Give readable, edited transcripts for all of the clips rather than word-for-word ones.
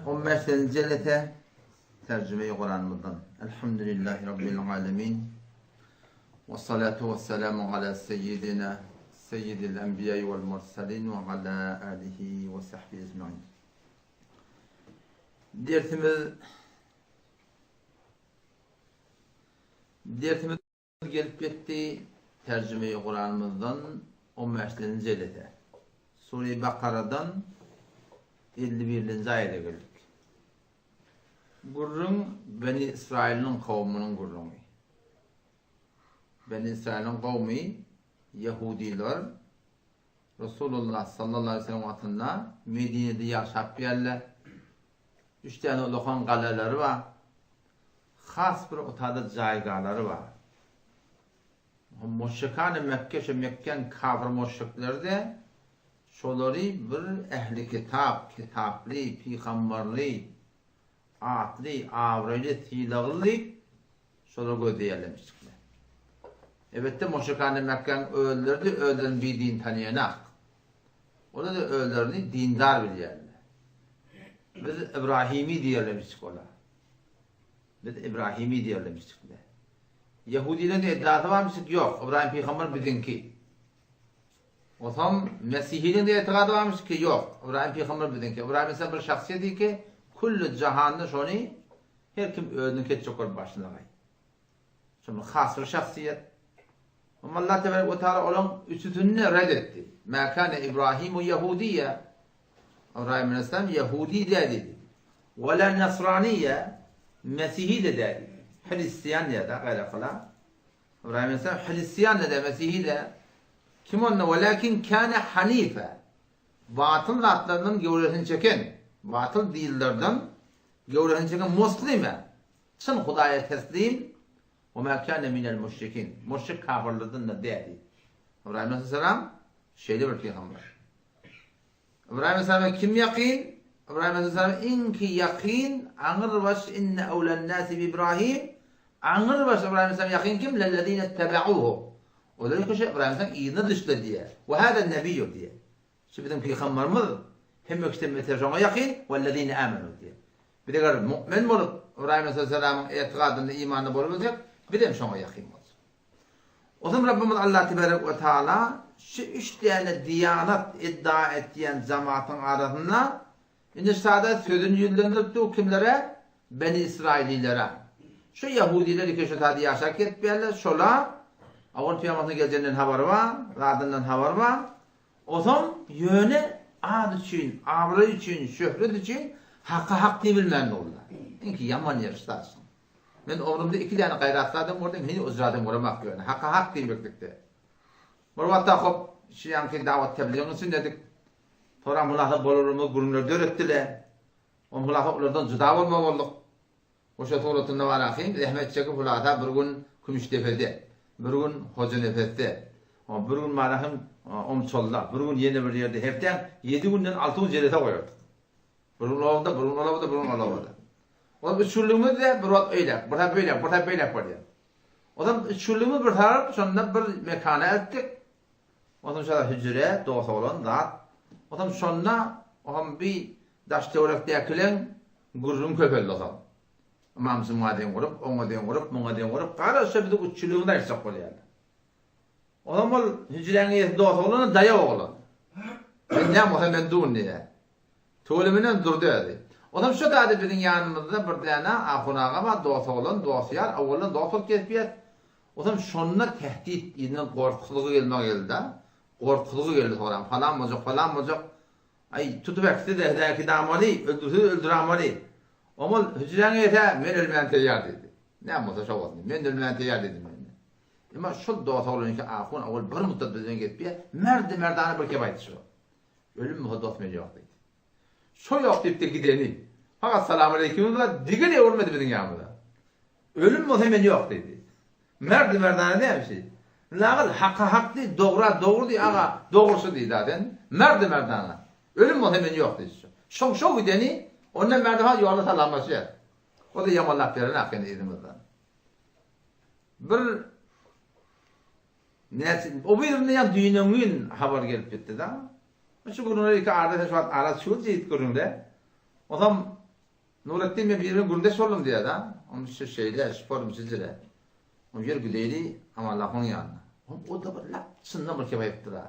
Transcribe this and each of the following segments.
On bäşinji jelese terjüme-i Kuranymyzdan. Elhamdülillahi Rabbil alemin. Ve salatu ve selamu ala seyyidina seyyidil enbiya vel mursalin ve ala alihi ve sahbihi ecmain. Dersimiz Dersimiz gelip ýetdi terjüme-i Kuranymyzdan on bäşlenji jelese. Sure-i Bakaradan 51-nji aýada geldik. Gürrüň Beni Israýylyň kowumynyň gürrüňi. Beni Israýylyň kowumy ýehudylar Resulullah sallallahu aleyhi ve sellem wagtynda Medinede ýaşap geldi. Üç däne ulakan galalary bar. Has bir otada jaýgalary bar. Muşrikany Mekke şo Mekgäň kafir muşrikleri-de şolary bir ähli kitap, kitaply, pygambarly, atly, abraýly, sylagly diýip şolary gözleýärlermişdikler. Elbetde muşrikany Mekgäň özleri-de özlerini bidin tanaýanak. Olar-da özlerini dindar bilýärler. Biz Ibrahimi diýerlermişdik olar. Biz Ibrahimi diýerlermişdikler. Ýehudileriň eddasy barmyşdyk? Ýok. Ybraýym pygamber biziňki. Onsoň Mesihiliň de etigady barmyşdyk? Ýok. Ybraýym pygamber biziňki. Ybraýym aleyhisselam bir şahsyýet ki, külli jahanda şony her kim özüniňki etjek bolup başlagaý. Şonda has bir şahsyýet. Amma Allah tebarek we taala olaň üçüsini red etdi. Ma kana Ibrahimu ýehudiýa. Ybraýym aleyhisselam ýehudi däl diýdi. We la nasraniýa, mesihi de däl diýdi. Hristian diýýär-de gaýrakylar. Ybraýym aleyhisselam hristian de däl, mesihi de. Kim onda? Welakin kana hanifa. Batyl zatlardan göwresini çeken, batyl dinlerden göwresini çeken muslime. Çyn Hudaýa teslim, we ma kâne minel müşrikin, müşrik kafyrlardan-da däl diýdi. Ybraýym aleyhisselam şeýle bir pygamber. Ybraýym aleyhisselama kim ýakyn? Ybraýym aleyhisselama iňki ýakyn aňyrbaş inne awlennâsi bi Ibrahim aňyrbaş Ybraýym aleyhisselam ýakyn kim? Lellezine tebauhu. Olar ki şu Ybraýym aleyhisselam yzyna düşdüler diýýär. We hâzâ nebiýýu diýýär. Şu biziň pygamberimiz hemme kişiden beter şoňa ýakyn, wellezine amenu diýýär. Biz eger mu'min bolup, Ybraýym aleyhisselamyň etigadynda, imanynda bolubilsek, biz hem şoňa ýakyn boljak. Onsoň Rabbimiz Allah tebarek we taala şu üç däne diýanat iddia etýän jamatyň arasynda indi sada sözüni ýüzlendirip dur kimlere? Beni Israililere. Şu ýahudiler iki şu sada ýaşap gelipýärler, şola Awal pygamberimiziň geljeninden habary bar, zadyndan habary bar. Ozal ýöne at üçin, abraý üçin, şöhret üçin haka hak diýibilmän boldy. Iňki ýaman ýeri ştaşyň. Men ömrümde iki däne gaýratly adam gördüm, heniz ujra adam göremak ýöne haka hak diýmeklikde. Bir wagtda hop şu ýaňky dawat tebligiň içindedik. Soram hulasa bolarymyz gürrüňler döretdiler. Oň hulasa olardan jyda bolmaly bolduk. Goşa suratynda bar ahym, zähmet çekip hulasa bir gün Kümüşdepede, bir gün Hojanepesde, bir gün bar ahym Omçalda, bir gün ýene bir ýerde hepdäň ýedi günden alty gün jelese goýardyk. Bir gün obada, bir gün ol obada, bir gün ol obada. Ol üç günlügimiz-de bir wagt öýläk, bir saat beýläk, bir saat beýläk bolýar. Ozal üç günlügimiz bir saryp, şonda bir mekana eltdik. Onsoň şo hüjre, dos-oglan zat. Onsoň şonda oňam bi daş-töwerekdäkileň gürrüňi köpeldi onsoň. Ymam şuňa deň gurup, oňa deň gurup, muňa deň gurup, garaz şo biziň üççüligimizi aýtjak bolýarlar. Onsoň ol hüjräň eýesi dos-oglan-a daýaw oglan. Men näme bolsa men dun diýýär. Tüwelemeden durdy özi. Onsoň şo zady biziň ýanymyzda bir däne ahun aga bar, dos-oglan, dos-ýar, owaldan dos bolup gezipýäs. Ozam şonda tehdit yzyndan gorkuzgy gelme geldi-da. Gorkuzgy geldi soram, falan boljak, falan boljak. Aý, tutup äkitse-de häki damaly, öldürse-de öldüramaly. Oňa hüjräň eýesi men ölmän teýýar diýdi. Näme bolsa şo bolsun, men ölmän teýýar diýdim men. Emma şol dos oglan iki ahun owal bir muddat biz bilen gezipýär, merdi-merdana bir kep aýtdy şo. Ölüm bolsa dos men ýok diýdi. Şo ýok diýip-de gideni. Fakat salamaleýkimiz bar, digil öwürmedi biziň ýanymyza. Ölüm bolsa men ýok diýdi. Merdi merdana näme şi? Lagyl haka hak diý, dogra dogry diý aga, dogrusy diý zaten. Merdi merdana. Ölüm bolsa men ýok diýdi. Şoň şo gideni, ondan bärde ha ýolda salamlaşýar. O-da ýamanlap berenak indi yzymyzdan. Bir näçe o birinde ýa düýnöňňin habar gelip gitdi-de. Şu gürrüňler iki arada sen şu wagt ara çüwür diýip gürrüňde. Onsoň Nuretdin men biri bilen gürrüňdeş boldum diýýär-de. Onuň şu şeýle, şu form şeýle. Onuň ýör gideýli Amanlahunyň ýanyna. Onuň o-da bir lap çyndan bir kep aýdypdyr-a.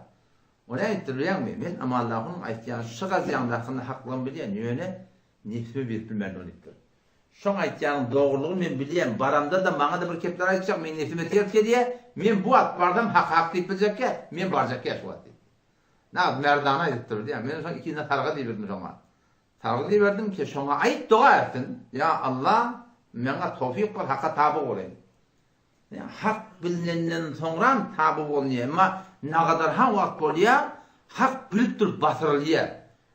O näme aýdypdyr bilýäňmi? Men Amanlahunyň aýtýan şu gazýaňda hakynda haklygyny bilýän, ýöne nebsime berip bilmän dur diýipdir. Şoň aýtýanyň dogrulygyny men bilýän, baramda-da maňa-da bir kepler aýtjak, meň nebsime ters gelýä, men bu wagt barsam hak hak diýip biljekkä, men barjakkä şu wagt diýipdir. Nagt merdana aýdypdyr bilýäňmi? Men şoň ikisine sargyt iberdim şoňa. Sargyt iberdim ki, şoňa aýt doga etsin, Ýa Alla, maňa towfyk ber haka taby bolaýyn. Ýa hak bilnenden soňram taby bolunýar, emma nagadarha wagt bolýar, hak bilip durup basyrylýar.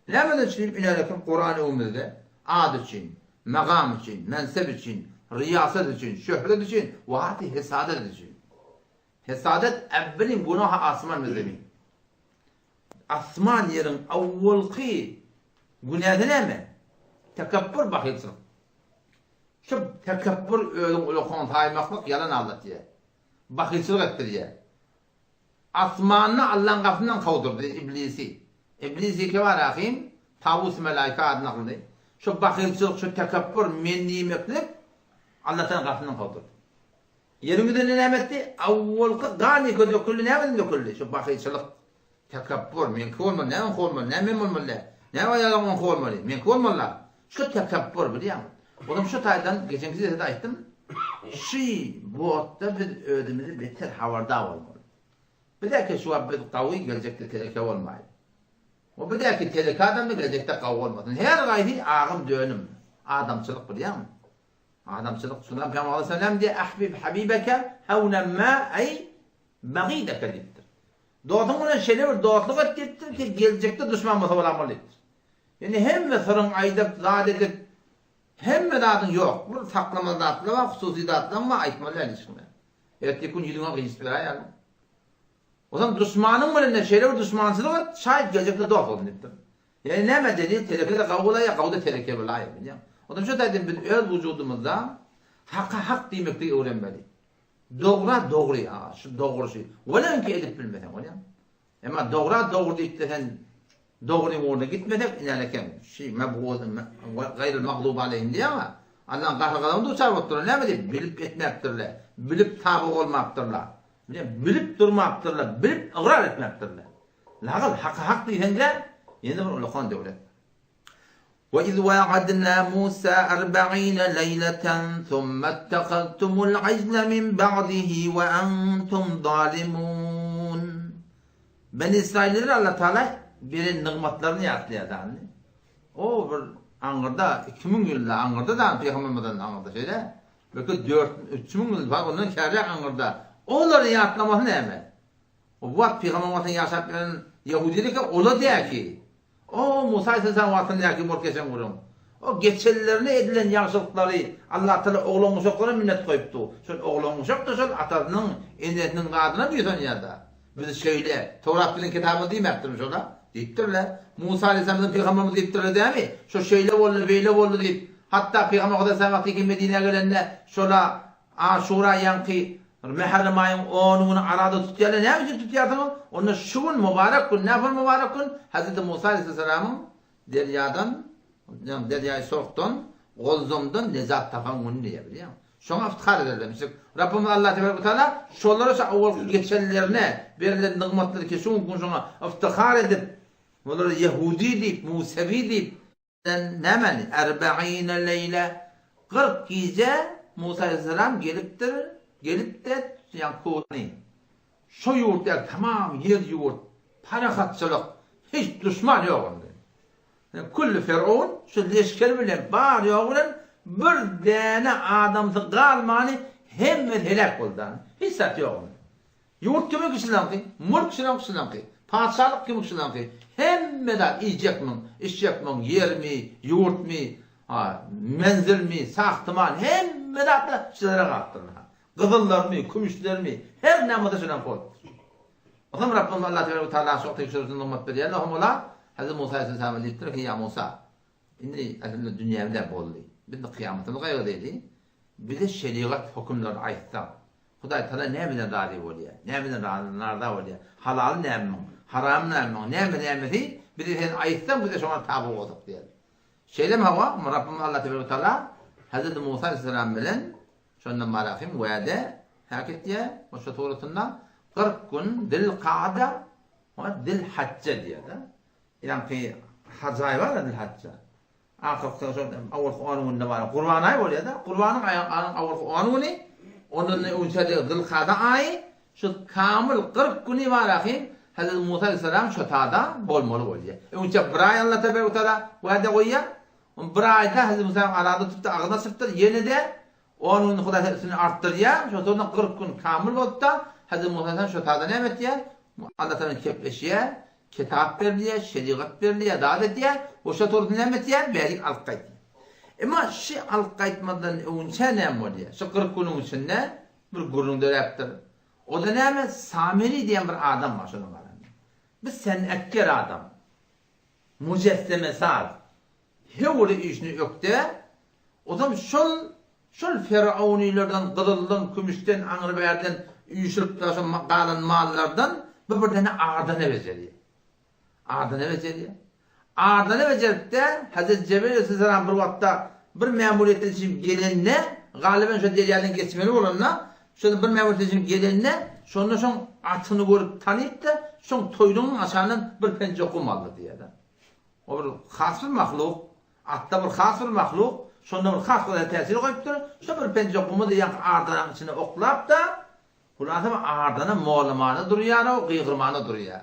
Nämeden üçin inerlekim Kuran öňümizde, ad üçin, magam üçin, mensep üçin, riýasat üçin, şöhret üçin we haty hesadet üçin. Hesadet äwwelin günahy asman we zemin. Asman ýeriň awwalky günäsi näme? Tekepbur bahylçylyk. Şu tekepbur özüň ulakan saýmaklyk ýalan aldatýar. Bahylçylyk etdirýär. Asmanda Allaň gapysyndan kowdurdy iblisi. Iblis ýeke bar ahym, Tawus melaika adyny aldy. Şu bahylçylyk, şu tekepbur, men diýmeklik Allatagalaň gapysyndan kowdurdy. Ýeriň ýüzünde näme etdi? Awwalky gan ýeke döküldi, nämeden döküldi? Şu bahylçylyk, tekepbur, meňki bolmaly, näme oňky bolmaly, näme men bolmaly däl, näme aýalyň oňky bolmaly, meňki bolmaly-la. Şu tekepbur, bilýäňmi? Onam şu taýdan geçenki jelsede aýtdym, şu botda biz özümizi beter habardar bolmaly. Bizäki şu wagt biz gawy, geljekde teleke bolmaýly. O bizäki teleke adamdy, geljekde gawy bolmasyn. Her gaýsy agym dönüm adamçylyk bilýäňmi? Adamçylyk şundan Pygamber aleyhisselam diýýär, Ahbib habibeke hawna ma eý bagideke diýipdir. Dostuň bilen şeýle bir dostluk et diýipdir ki, geljekde duşman bolsa bolan bol diýipdir. Ýöne hemme syryň aýdyp, zat edip, hemme zadyň ýok. Bir saklamaly zatlar bar, hususy zatlaryň bar, aýtmaly däl hiç kime. Erteki gün ýüzüňe gyýyşyp beräýerler. Onsoň duşmanyň bilen-de şeýle bir duşmançylyk et, şaýat geljekde dost bolsun diýipdir. Ýöne näme delil, teleke-de gawy bolaýýar, gawy-da teleke bolaýýar, bilýäňmi? Onsoň şu taýdan biz öz wujudymyzda haka hak diýmekligi öwrenmeli. Dogra dogry, aga, şu dogry şu. Welin ki edip bilmeseň, bolýarmy? Emma dogra dogry diýip-de sen dogryň ugruna gitmeseň, inälekeň, şi mebguz, gaýryl magzub aleýhim diýýäň-ä. Allaň gahar-gazabyna duçar bolupdyrlar. Näme diýip? Bilip etmäpdirler. Bilip taby bolmapdyrlar. Bilip durmapdyrlar. Bilip ygrar etmäpdirler. Lagyl, haka hak diýseň-de, ýene bir ulakan döwlet. Ve iz vaadna Musa arba'ine leyleten thumma ittehaztumul ijle min ba'dihi ve entum zalimun. Beni Israillere Allah Taala beren nygmatlaryny ýatlaýar dany. O bir aňyrda 2000 ýylda aňyrda da pygambermizden aňyrda şeýle. Belki 4 3000 ýyl bar ondan kärräk aňyrda. Olary ýatlamasy näme? O wagt pygamber wagtynda ýaşap ýören ýahudilik ola däki. O Musa aleyhisselam wagtyndaky bolup geçen gürrüň. O geçenlerine edilen ýagşylyklary Allatagala oglan-uşaklara minnet goýupdy. Şol oglan-uşak-da şol atasynyň, enesiniň zadyna buýsanýar-da. Biz şeýle, Towrat biziň kitabymyz diýmäpdirmi şola? Diýipdirler. Musa aleyhisselam biziň pygamberimiz diýipdirler dämi? Şo şeýle boldy, beýle boldy diýip. Hatda pygamber aleyhisselam wagty Medinä gelende şola Aşura ýaňky Mäherrem aýyň ony güni arada tutýarlar. Näme üçin tutýarsyňyz? Onda şu gün mübarek gün. Näme mübarek gün? Hezreti Musa aleyhisselamyň derýadan, ýagny derýaýy Sorkdan, Golzomdan nejat tapan güni diýýär, bilýäňmi? Şoňa yftihar ederler. Misal, Rabbymyz Allah tebarek we taala şolara şu awalky geçenlerine berlen nygmatlary ki şu gün şoňa yftihar edip, olara ýehudi diýip, musewi diýip, Nämäni? Erbeine leýle, 40 gije Musa aleyhisselam gelipdir, gelip-de, ýagny Kuny, şo ýurt ýaly tamam ýer ýurt, parahatçylyk, hiç duşman ýok onda. Külli Ferowun şu leşgeri bilen, bar ýogy bilen bir däne adamsy galmany hemmesi heläk boldy. Hiç zat ýok onda. Ýurt kimiň kişileňki, mülk kişileň kişileňki, patyşalyk kimiň kişileňki, hemme zat iýjekmiň, içjekmiň, ýermi, ýurtmy, menzilmi, sahtyman, hemme zatlar kişilere galypdyr. Gyzyllarmy, kümüşlermi, her näme bolsa şolaňky bolupdyr. Onsoň Rabbimiz Allah tebarek we taala şo tekşirişini nygmat berýär. Hom ola Hazreti Musa aleyhissalama diýipdir ki, ýa Musa, indi elhamdülillah dünýämiz-ä boldy. Biz kyýamatymyzy gaýgy edeli. Bize şerigat hökümlerini aýtsaň. Hudaý Taala nämeden razy bolýar? Nämeden narza bolýar? Halaly nämemiň? Haramy nämemiň? Näme nämesi? Bize sen aýtsaň, biz-de şoňa taby bolsak diýýär. Şeýlemi hawa, Rabbymyz Allah tebarek we taala Hezreti Musa aleyhisselam bilen şonda Malahym wäde häk etýär, şo suratynda 40 gün Zilkada we Zilhajja diýýär-de. Ýaňky haj aýy bar-a Zilhajja. Ahyrky şol awalky on günde bar. Gurban aýy bolýar-da. Gurbanyň aýynyň awalky on güni, ondan öňçe-de Zilkada aýy, şu kamyl 40 güni bar ahym Hezreti Musa aleyhisselam şo tada bolmaly bolýar. Öňçe bir aý Allah tebarek we taala wada goýýar. On bir aýda Hezreti Musa arada tutupdyr, agyz açypdyr. Ýene-de on gün Hudaý üstüne artdyrýar. Şo soňra 40 gün kamyl bolupda Hezreti Musa aleyhisselam şo tada näme etýär? Allah taala kepleşýär. Kitap berilýär, şerigat berilýär, zat edýär, goşa toruny näme etýär? Bärik alyp gaýtýar. Emma şi alyp gaýtmazdan öňünçä näme bolýar? Şu 40 günüň içinde bir gürrüň döräpdir. O-da näme? Samiri diýen bir adam bar şonuň arasynda. Bir senetger adam. Mujesseme-saz. Höwri işini ökde. Ozam şol şol feraunylardan, gyzyldan, kümüşden, aňry-bärden üýşürip daşan galan mallardan bu bir däne ardana bejerýär. Ardana bejerýär. Ardana bejerip-de, Hezreti Jebraýyl aleyhisselam bir wagtda bir mämuriýetden çykyp gelende, galyben şo derýadan geçmeli bolanda, şo bir mämuriýetden çykyp gelende, şonda şoň atyny görüp tanyp-da, şoň toýdugynyň aşagyndan bir penje gum aldy diýýär-de. O bir has bir mahluk, Atda bir has bir mahluk, şonda bir has gözel täsir goýupdyr, şo bir penje gumy-da ýaňky ardanaň içine oklap-da, hulasa bir ardana mollamana durýar-ow, gygyrmana durýar.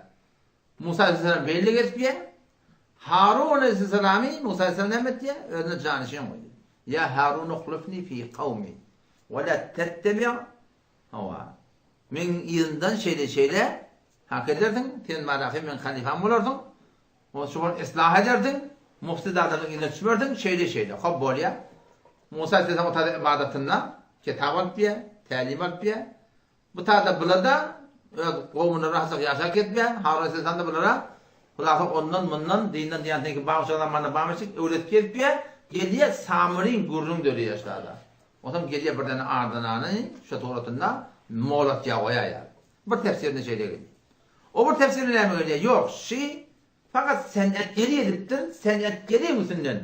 Musa aleyhisselam beýle gezipýär. Harun aleyhisselamy Musa aleyhisselam näme etýär? Özüne janyşin goýýar. Ýa Harun uhlufni fi kawmi we la tettebi' Hawa. Meň yzymdan şeýle-şeýle hak edersiň, sen Malahy meň halypam bolarsyň. Ol şu wagt yslah ederdiň, mufti zadalaryň yzyna düşmerdiň, şeýle-şeýle. Hop, bolýa. Musa aleyhisselam o taýda ybadatynda kitap alyp biýär, tälim alyp biýär. Bu taýda bula-da öz gowumyna rahatlyk ýaşap ketmeýär. Harun aleyhisselam-da bulara hulasa ondan, mundan, dinden, diýanetden bamyş zamanda bamyş öwredip gelip biýär. Gelýär, Samyryň gürrüň döreýär şu taýda. Onsoň gelýär birden ardanany şu suratynda molatýa goýaýar. Bir tefsirinde şeýle gelýär. O bir tefsirinde näme gelýär? Ýok, şi fakat senetgeri edipdir, senetgeriň üstünden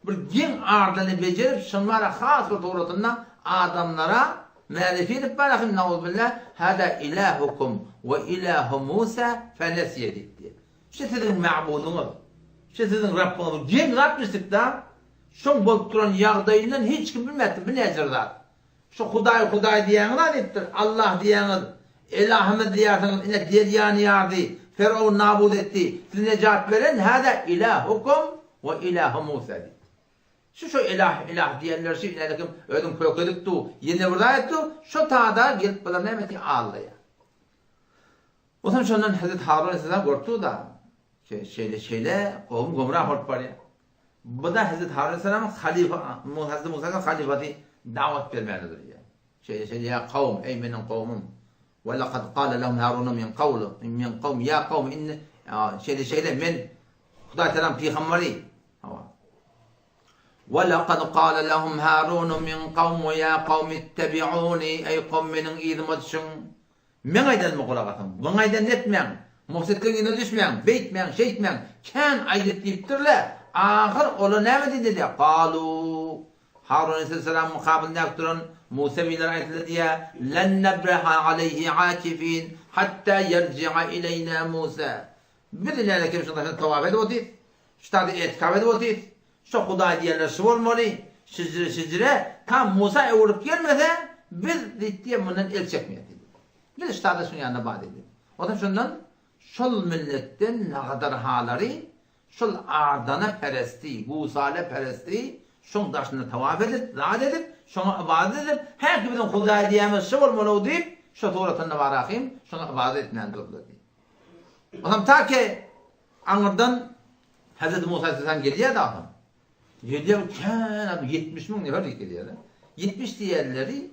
bir geň ardany bejerip, şunlara has bir suratynda adamlara märefi edip barahym, nauzbillah, hada ilahukum we ilahu Musa fenesiye diýipdir. Şu siziň ma'budyňyz, şu siziň Rabbyňyz, geň zatmyşdyk-da, şoň bolup duran ýagdaýyndan hiç kim bilmäpdir, bu näjir zat. Şu Hudaý, Hudaý diýýäňiz-a diýipdir, Allah diýýäňiz, Elahymyz diýýärsiňiz, ine derýany ýardy, Ferowny nabut etdi, size nejat beren hada ilahukum we ilahu Musa diýipdir. Şu şo elah, elah diýenler şu ine kim özüň kökedip du, ýene bir zat etdi, şo tada gelip bular näme etdi aldaýar. Onsoň şondan Hezret Harun aleyhisselam görüp dur-da, şeýle şeýle gowum gomrah bolup barýar. Bu-da Hezreti Harun aleyhisselamyň halyfa, Hezreti Musanyň halyfasy dawat bermäne durýar. Şeýle şeýle ýa kawm, eý meniň kowmum. Ve lekad kâle lehum Harun min kawlu, min kawm ýa kawm inni şeýle şeýle men Hudaý Tagalaň pygamberi. Hawa. Ve lekad kâle lehum Harun min kawm ýa kawm ittebi'uni eý kowm meniň yzyma düşüň. Meň aýdanyma gulak asyň, muň aýdanyny etmäň, mufsitligiň yzyna düşmäň, beýtmäň, şeýtmäň, kän aýdyp diýipdir-le, ahyr olar näme diýdiler? Galu, Harun aleyhisselamyň mukabylyndaky duran musewiler aýtdylar diýýär, Len nebreha aleýhi akifin hatta ýerji'a ileýna Musa. Biz näle kim şunda daşyny tawaf edip otyrys, şu taýda etikaf edip otyrys, Şo Hudaý diýenler şu bolmaly, şijire şijire, tam Musa öwrülip gelmese, biz diýdi diýe mundan el çekmeýäs diýdi. Biz ştada şuň ýanynda bar diýdi. Onsoň şondan şol milletden nagadar halary şol ardana peresti, gusale peresti şoň daşynda tawaf edip, zat edip, şoňa ybadat edip, häki biziň Hudaý diýýämiz şu bolmaly-ow diýip, şo suratynda bar ahym, şoňa ybadat etmän durdular diýdi. Onsoň ta ki aňyrdan Hezreti Musa aleyhisselam gelýär dagy. Gelýär kän adam 70 müň nefer diýip gelýär. 70 diýenleri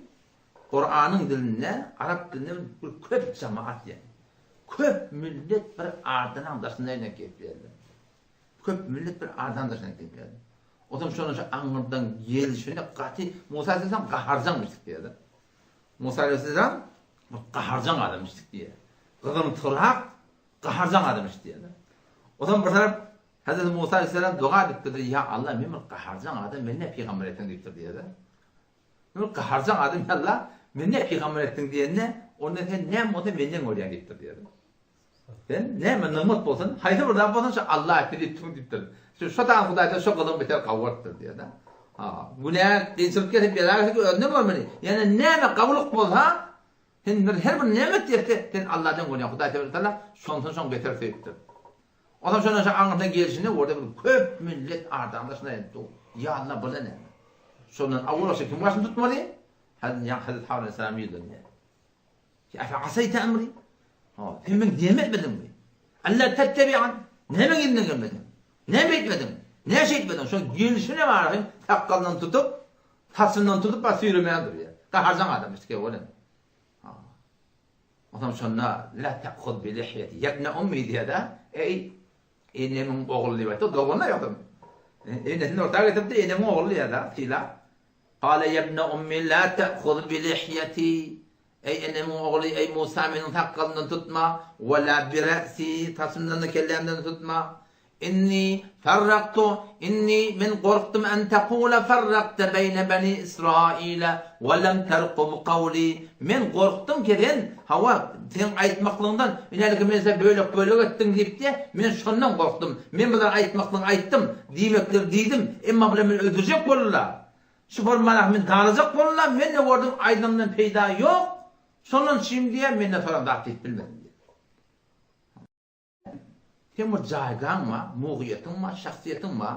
Kuranyň dilinde, arap dilinde bir köp jemaat diýen. Köp millet bir adamyň daşynda ýene gelýärler. Köp millet bir adamyň daşynda gelýärler. Otam şonuň şu aňyrdan gelişine gaty Musa aleyhisselam gaharjaň diýýärler. Musa aleyhisselam gaharjaň adam diýýär. Gyzym turak Gaharjaň adam iş diýýärler. Onsoň bir tarap. Hezreti Musa aleyhisselam doga edipdir, Ýa Allah, men bir gaharjaň adam, meni näme pygamber etdiň diýipdir diýýär-de. Men bir gaharjaň adam, ýa Allah, meni näme pygamber etdiň diýende, onda sen näme bolsa menden görýäň diýipdir diýýär. Sen näme nygmat bolsun, haýsy bir zat bolsun, şo Allah etdi diýip dur diýipdir. Şu şo taýdan Hudaýdan şo gylyň beter gawurtdyr diýýär-de. Ha, günä kynçylyk gelse, bela gelse özünden görmeli. Ýöne näme gawulyk bolsa, sen bir her bir nämet gelse, sen Allahdan görýäň. Hudaý Teala şondan soň beter söýüpdir. Onsoň şondan soň aňyrdan gelşinde orda bir köp millet adamlar şuna dur. Ýa Allah bu näme? Şondan awal başda kim başyny tutmaly? Hazreti Hazreti Harun aleyhisselam ýüzlenýär. Ýa efe asaýta emri? Ha, sen meň diýenimi etmediňmi? Alla tettebi'an. Näme elinden gelmediň? Näme etmediň? Näme şeýtmediň? Şoň gelşine bar hem sakgalyndan tutup, saçyndan tutup bar süýremän durýar. Gaharjaň adam işte olam. Ha. Onsoň şonda la te'huz bi lihýeti ýebne ummi diýýär-de, Eý, enemiň ogly diýip aýtdy, dogany ýogsam. Enesini orta getiripdi, enemiň ogly diýýär-de, sylap. Kale ýebne ummi la te'huz bi lihýeti Eý, enemiň ogly, eý Musa, meniň sakgalymdan tutma, we la bi re'si, saçymdan-da, kellämden-de tutma. Inni farraktu, inni, men gorkdum, en tekule farrakte beýne beni Israile we lem terkub kawli, men gorkdum ki sen, hawa, seň aýtmaklygyňdan, inäliki men size bölek-bölek etdim diýipdi, men şondan gorkdum, men bulara aýtmaklygy aýtdym, diýmekleri diýdim, emma bular meni öldürjek boldular. Şu bolmanah meni darajak boldular, men-de gördüm aýdanymdan peýda ýok, şondan üçin diýýär, menden soran zat diýip bilmedim diýýär. Seň bir jaýgaň bar, mugyýetiň bar, şahsyýetiň bar.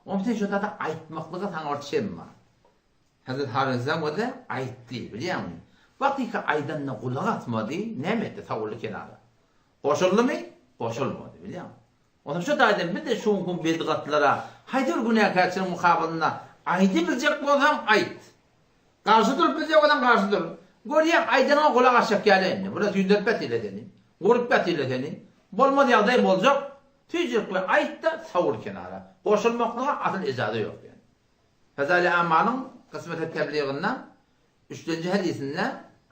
Onda sen şo zady aýtmaklyga saňa bir çem bar. Hezreti Harezam bolsa aýtdy, bilýäňmi? Bakyka aýdanyna gulak asmady, näme etdi? Sowuldy kenara. Goşuldymy? Goşulmady, bilýäňmi? Onda şo taýdan biz-de şu günki bedgatlara haýsy bir günäkärçiligiň mukabylynda aýdybiljek bolsaň aýt. Garşy durup biljek bolsaň garşy dur. Görýäň aýdanyňa gulak asjak ýaly indi. Bular tüýdürip ýatyr-la seni. Urup ýatyr-la seni. Bolmaz ýagdaý boljak. Tüýjek we aýt-da sowul kenara. Goşulmaklyga asyl ejaza ýok ýani. Fezaili Amalyň Kysmeti Tebliginde üçlenji hadysynda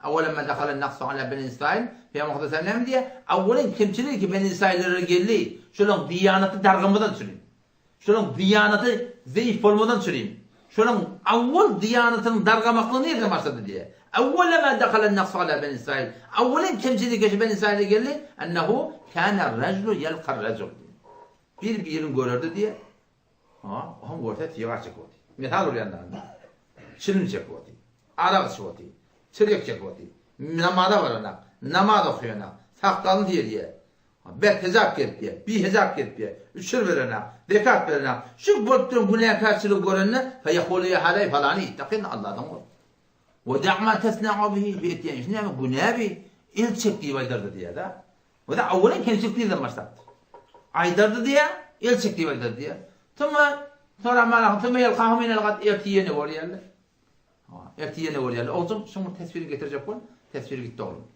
Awwala ma dakhala naksu ala beni Israil Pygamber Hudaý näme diýýär? Awwalyn kemçilik ki beni Israillere geldi. Şolaň diýanaty dargamadan çürin. Şolaň diýanaty zeýif bolmadan çürin. Şolaň awwal diýanatynyň dargamaklygy nirden başlady diýýär. Awwala ma dakhala naksu ala beni Israil. Awwalyn kemçilik ki beni Israile geldi. Ennehu kana rajulu yalqa rajul. Bir birini görerdi diýýär. Ha, oňam görse sigar çekip otyr. Mysal urýan da. Çilim çekip otyr. Arak içip otyr. Çirek çekip otyr. Namaza baranak, namaz okaýanak, sakgalyny tirýär. Bet hijap gezipýär, bihijap gezipýär. Üçür berenak, zekat berenak. Şu bolup duran günäkärçiligi görende, feýekulu ýa haleý falany ittaqin Allahdan gork. We da'ma tesna'u bihi, bi etýän işi näme günä bi, el çek diýip aýdardy diýýär-de. O-da awwalyn kemçilik nirden başlapdyr? Aýdardy diýýär, el çek diýip aýdardy diýýär. Tuma soraman tuma ýelkahu minel gad ertir ýene görýärler. Ertir ýene görýärler. Oglum, şuň bir teswirini getirjek bol. Teswir gitdi oglum.